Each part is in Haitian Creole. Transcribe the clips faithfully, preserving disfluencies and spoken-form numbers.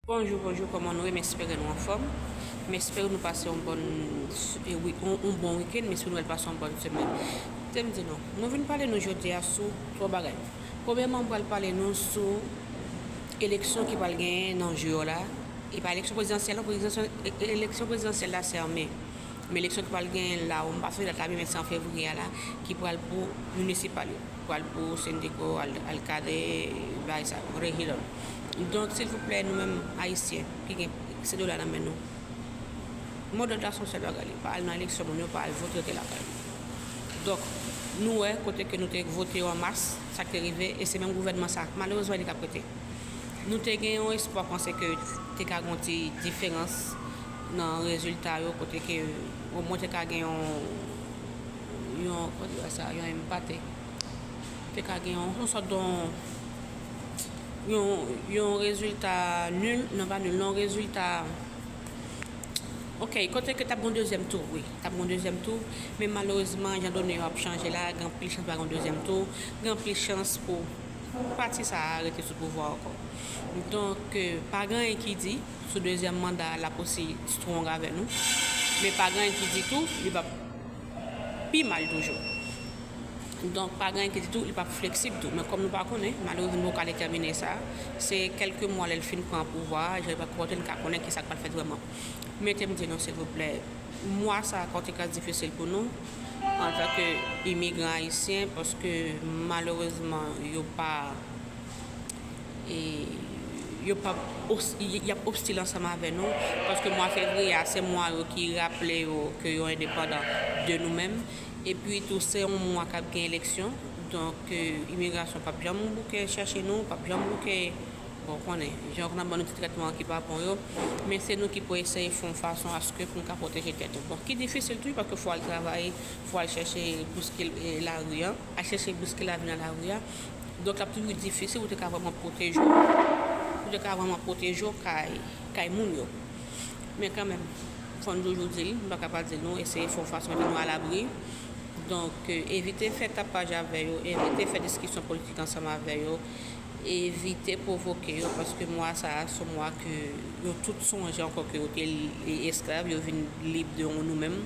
Bonjou, bonjou, kòman nou ye? M espere nou anfòm. M espere nou pase yon bòn, e wi, yon, yon bon wikenn. M espere nou pase yon bòn semèn. Te m di nou, nou vin pale nou jodi a sou twa bagay. Premyèman, m pral pale nou sou eleksyon ki pral genyen nan jou yo la. E pa eleksyon prezidansyèl, non, prezidansyèl, e, e, eleksyon prezidansyèl la se an me. Men eleksyon ki pral genyen la, m pa sonje dat la byen, men se an fevriye a la, ki pral pou minisipal yo. Pral pou sendiko, al-, alkade, bagay sa yo, reji yo. Donk, silvouplè, nou menm Ayisyen, ki gen se dola nan men nou, modèl la se yon sèl bagay li, pa al nan eleksyon moun yo, pa al vote, rete lakay nou. Donk, nou wè kote ke nou te vote yo an mas, sa k te rive, e se menm gouvènman sa, malerezman, li k ap rete. Nou te gen yon espwa panse ke te ka gen yon ti diferans nan rezilta yo, kote ke omwen te ka gen yon, yon, kòman di sa, yon enpate. Te ka gen yon, yon sòt de yon, yon, yon rezilta nil, non, pa nil, non, rezilta, ok, kote ke t ap gen yon dezyèm tou, wi, t ap gen yon dezyèm tou, men malerezman, jan done yo ap chanje la, gen anpil chans pa gen yon dezyèm tou, gen anpil chans pou pati sa a rete sou pouvwa ankò. Donk, euh, pa gen anyen ki di sou dezyèm manda a, l ap osi strong avè nou, men pa gen anyen ki di tou, li p ap pi mal toujou. Donk, pa gen anyen ki di tou, li p ap fleksib tou. Men kòm nou pa konnen, malerezman, nou poko ka detèmine sa. Se kèlke mwa lè l fin pran pouvwa a, jan li pral konpòte, nou ka konnen kisa k pral fèt vrèman. Men te m di nou, silvouplè, mwa sa a konn te ka difisil pou nou, antanke imigran ayisyen, paske malerezman, yo pa e yo p ap os-, y, y ap ostil ansanm avè nou, paske mwa fevriye a, se mwa yo ki raple yo ke yo endepandan de nou menm. Epi tou, se yon mwa k ap gen eleksyon, donk, euh, imigrasyon p ap janm bouke chèche nou, p ap janm bouke, bon, ou konnen, jan yo konn ap ban nou ti tretman ki pa bon yo, men se nou ki pou eseye fè yon fason aske pou nou ka pwoteje tèt nou. Bon, ki difisil tou, paske fò al travay, fò al chèche bouske, eh, lari a, al chèche bouske lavi nan lari a. Donk, l ap toujou difisil pou te ka vrèman pwoteje w. Pou te ka vrèman pwoteje w kay, kay moun yo. Men kanmenm, fò n toujou di l, m pa ka pa di l nou, eseye fè yon fason mete nou alabri. Donk, euh, evite fè tapaj avè yo, evite fè diskisyon politik ansanm avè yo, evite pwovoke yo, paske mwa sa a, se yon mwa ke yo tout sonje ankò ke yo te l-, esklav, yo vin lib de nou menm.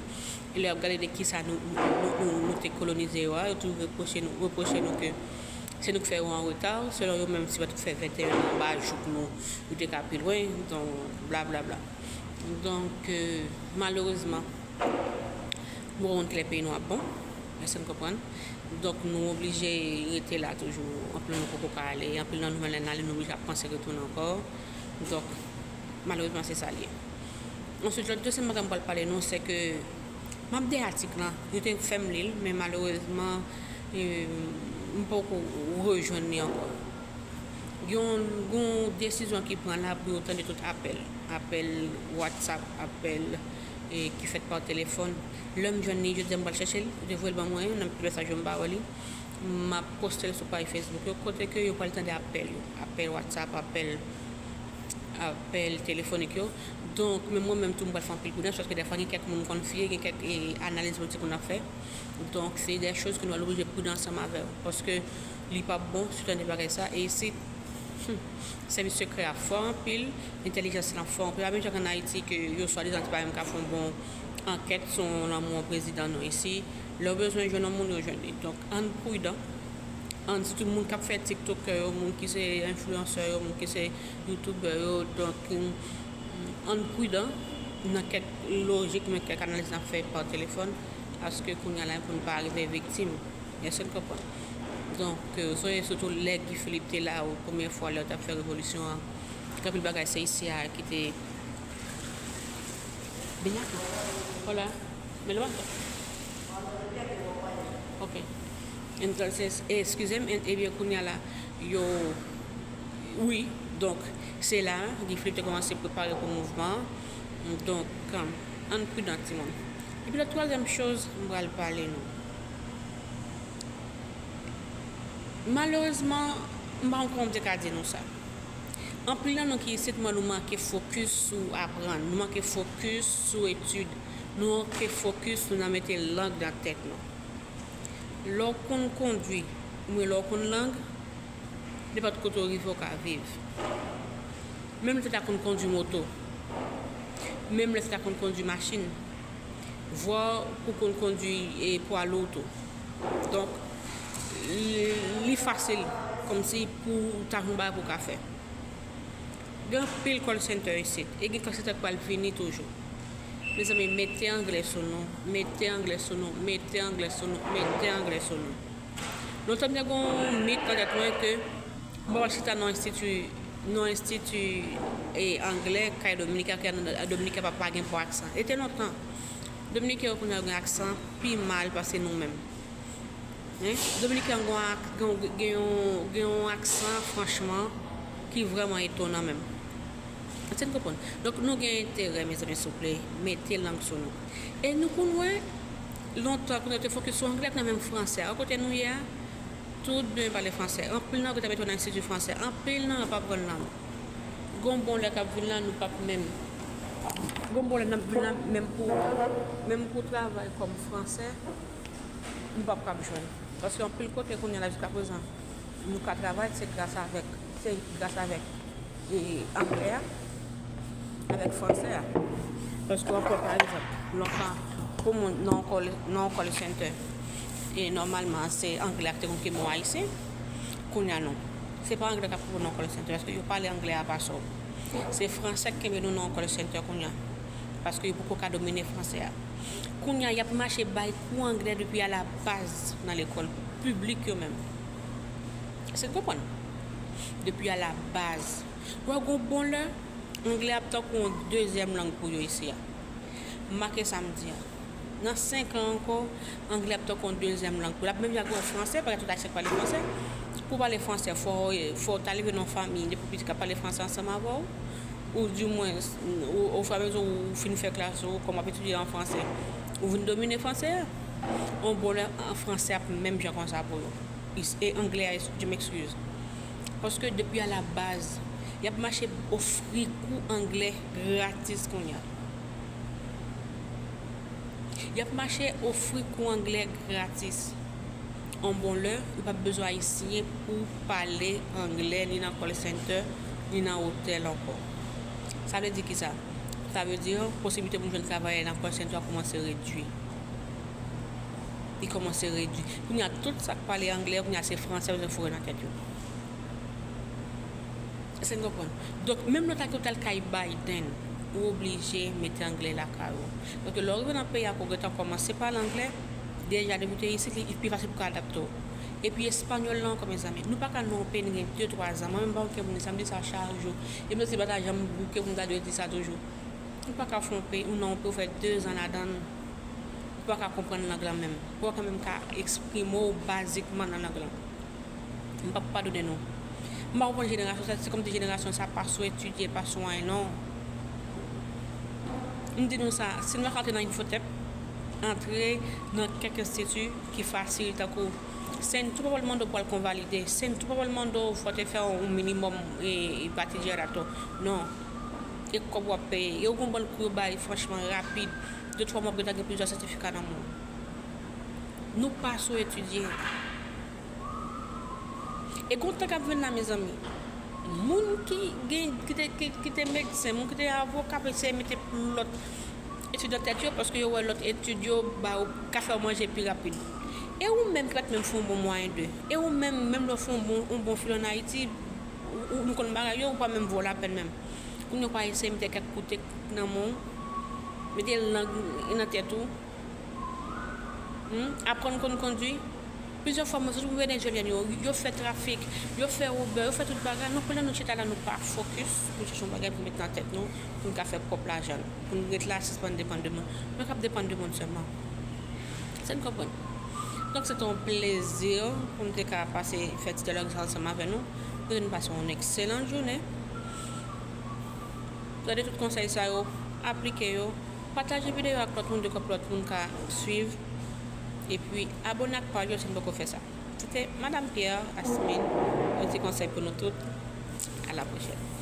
E lè y ap gade de kisa nou, nou, nou, nou, nou te kolonize yo a, yo toujou repwoche nou, repwoche nou ke se nou k fè yo an reta, selon yo menm, si yo pa t fè venteyen an anba jouk nou, yo te ka pi lwen, donk, bla, bla, bla. Donk, euh, malerezman, nou pa konn kilè peyi nou ap bon, èske n konprann? Donk, nou oblije rete la toujou. Anpil nan nou poko ka ale, anpil nan nou menm lè n ale, nou oblije ap panse retounen ankò. Donk, malerezman, se sa l ye. Answit, lòt dezyèm bagay m pral pale nou, se ke m ap de atik lan, yo te fè m li l, men malerezman, e, m poko rejwenn li ankò. Gen yon, gen yon desizyon ki pran la pou yo tande tout apèl. Apèl WhatsApp, apèl, e, ki fèt pa telefòn. Lè m jwenn li, jodi a m pral chèche l, yo te voye l ban mwen, nan mesaj yo m pa wè li. M ap poste l sou paj Facebook yo, kote ke yo pral tande apèl yo. Apèl WhatsApp, apèl, apèl telefonik yo. Donk, men mwen menm tou, m pral fè anpil pridans, paske dèfwa gen kèk moun m konn fye, gen kèk, e, analiz politik moun ap fè. Donk, se de choz ke nou pral oblije pridan ansanm avè yo. Paske li p ap bon si w tande bagay sa. E isit, hmm, sèvis sekrè a fò anpil, entèlijans lan fò anpil. Pa menm jan k ann Ayiti ke yo swadizan te pa menm ka fè yon bon ankèt sou yon lanmou yon prezidan, non, isi. Lè yo bezwen jwenn yon moun, yo jwenn li. Donk, ann pridan. Ann, sitou moun k ap fè TikTokè yo, moun ki se enfliyansè yo, moun ki se youtubè yo. Donk, ann pridan nan kèk lojik, men kèk analiz n ap fè pa telefòn, paske kounye a la, pou n pa rive viktim. Èske n konprann? Donk, euh, sonje sitou lè Guy Philippe te la, ou premyè fwa lè yo t ap fè revolisyon an, gen anpil bagay se isi a ki te Benyaka. Hola. Me levanta. Ok. Entonces, eh, eskize m, e, ebyen, kounye a la, yo, wi, donk, se la, Guy Philippe te kòmanse prepare pou mouvman an. Donk, um, ann pridan, timoun. Epi lòt twazyèm choz, m pral pale nou. Malerezman, m pa konn kòman m te ka di nou sa. Anpil nan nou ki isit, mwen, nou manke fokis sou aprann, nou manke fokis sou etid, nou manke fokis nou nan mete lang nan tèt nou. Lè w konn kondwi, oubyen lè w konn lang, nenpòt kote w rive, w ka viv. Menm lè w ta konn kondui moto, menm lè w ta konn kondui machin, vwa pou konn kondui e pwa lou tou. Donk, li, li fasil, kòmsi pou w ta jwenn bagay pou w ka fè. Gen anpil call center isit, e gen call center k pral vini toujou. Mezanmi, mete anglè sou nou, mete anglè sou nou, mete anglè sou nou, mete anglè sou nou. Lontan m te gen yon mit nan tèt mwen ke m pa pral chita nan yon enstiti, nan yon enstiti e anglè, kay dominiken, ke dominiken pa, pa gen bon aksan. E te lontan. Dominiken yo kounye a gen aksan pi mal pase nou menm. Hein? Dominiken an gen, gen, gen yon, gen yon aksan, franchman, ki vrèman etonan menm. Èske n konprann? Donk, nou gen enterè, mezanmi, souple, mete lang sou nou. E nou konn wè, lontan, kounye a te fokis sou anglè, kounye a menm fransè. A kote nou ye a, tout byen pale fransè. Anpil nan yo ki t ap etidye nan enstiti fransè, anpil nan yo pa aprann lang. Gon bon lè k ap vin la, nou p ap menm. Gon bon lè n ap vin la, menm pou, menm pou travay kòm fransè, nou p ap kab jwenn. Paske anpil kote kounye a la jiskaprezan, nou ka travay, se gras avèk, se gras avèk, e, anglè a, avèk fransè a. Paske w ap wè, pa egzanp, lontan, pou moun nan yon call, nan yon call center, e nòmalman, se anglè a ki te konn kenbe yon ayisyen, kounye a non. Se pa anglè k ap kenbe w nan yon call center, paske yo pale anglè a pa sòt. Se fransè k kenbe nou nan yon call center kounye a, paske yo poko ka domine fransè a. Kounye a, y ap mache bay kou anglè depi alabaz nan lekòl piblik yo menm. Èske n konprann? Depi alabaz. Wè, gon bon lè, anglè ap tankou yon dezyèm lang pou yo isi a. Make sa m di a. Nan senk an ankò, anglè ap tankou yon dezyèm lang pou yo. L ap menm jan ak yon fransè, paske tout ayisyen k pale fransè. Pou w pale fransè, fò, fò w ta leve nan yon fanmi, depi w piti k ap pale fransè ansanm avè w. Ou di mwens, ou, oframezye ou fin fè klas ou, kòm w ap etidye an fransè, ou vin domine fransè a. On bon lè, an fransè ap menm jan konsa pou yo. Is-, e anglè a, je m'excuse. Paske depi alabaz, y ap mache ofri kou anglè gratis kounye a. Y ap mache ofri kou anglè gratis. On bon lè, ou p ap bezwen ayisyen pou pale anglè, ni nan call center, ni nan otèl ankò. Sa vle di kisa? Sa vle di, posiblite pou nou jwenn travay nan call center a kòmanse redui. Li kòmanse redui. Kounye a, tout sa k pale anglè, kounye a, se fransè yo bezwen foure nan tèt yo. Èske n konprann? Donk, menm lè w ta, ou t al kay Biden, ou oblije mete anglè lakay ou. Paske lè w rive nan peyi a, ke w gentan kòmanse pale anglè, deja depi w te isit, li pi fasil pou w ka adapte w. Epi espanyòl la ankò, mezanmi, nou pa ka nan yon peyi, nou gen de, twa zan. Mwen menm, m pa yon kè moun, sa m di sa chak jou. E m santi m pa ta janm bouke pou m ta dwe di sa toujou. Ou pa ka fè yon peyi, ou nan yon peyi, ou fè de zan ladan l, ou pa ka konprann lang lan menm. Ou pa ka menm ka eksprime w bazikman nan lang lan. M p ap padone nou. M pa konprann jenerasyon sa, se kòmsi jenerasyon sa pa sou etidye, pa sou anyen, non. M di nou sa, si nou pa ka antre nan Infotep, antre nan kèk enstiti ki fasil, tankou Sentou pa pral mande w pou al konvalide, Sentou pa pral mande w fò w te fè yon minimòm, e, e, batidye a dato. Non. E kòb w ap peye. E w gon bann kou yo bay, franchman, rapid. De twa mwa, w gentan gen plizyè sètifika nan men w. Nou pa sou etidye. E gon tan k ap vin la, mezanmi. Moun ki gen, ki te, ki, ki te medsen, moun ki te avoka, ap eseye mete lòt etid nan tèt yo, paske yo wè lòt etid yo ba yo, ka fè yo manje pi rapid. E ou menm ki pa t menm fè yon bon mwayen de. E ou menm, menm lè w fè yon bon, yon bon fil ann Ayiti, ou, ou, nou konn bagay yo, ou pa menm vo lapèn menm. Kounye a w pa eseye mete kèk kout nan men w, mete lang nan tèt ou. Hmm? Aprann konn kondui. Plizyè fwa, mwen sot wè Venezyelyen yo, yo fè trafik, yo fè Uber, yo fè tout bagay. Nou, pandan nou chita la, nou pa fokis, nou chèche yon bagay pou met nan tèt nou, pou n ka fè pwòp lajan n, pou n ret la, sispann depann de moun. Nou k ap depann de moun sèlman. Èske n konprann? Donk, se te yon plezi pou m te ka pase fè ti dyalòg sa ansanm avè nou. Mwen swete nou pase yon ekselan jounen. Gade tout konsèy sa yo, aplike yo. Pataje videyo ak lòt moun, de kòp lòt moun ka swiv. Epi, abone ak paj yo si n poko fè sa. Se te Madam Pierre Asmin, yon ti konsèy pou nou tout. A la pwochèn.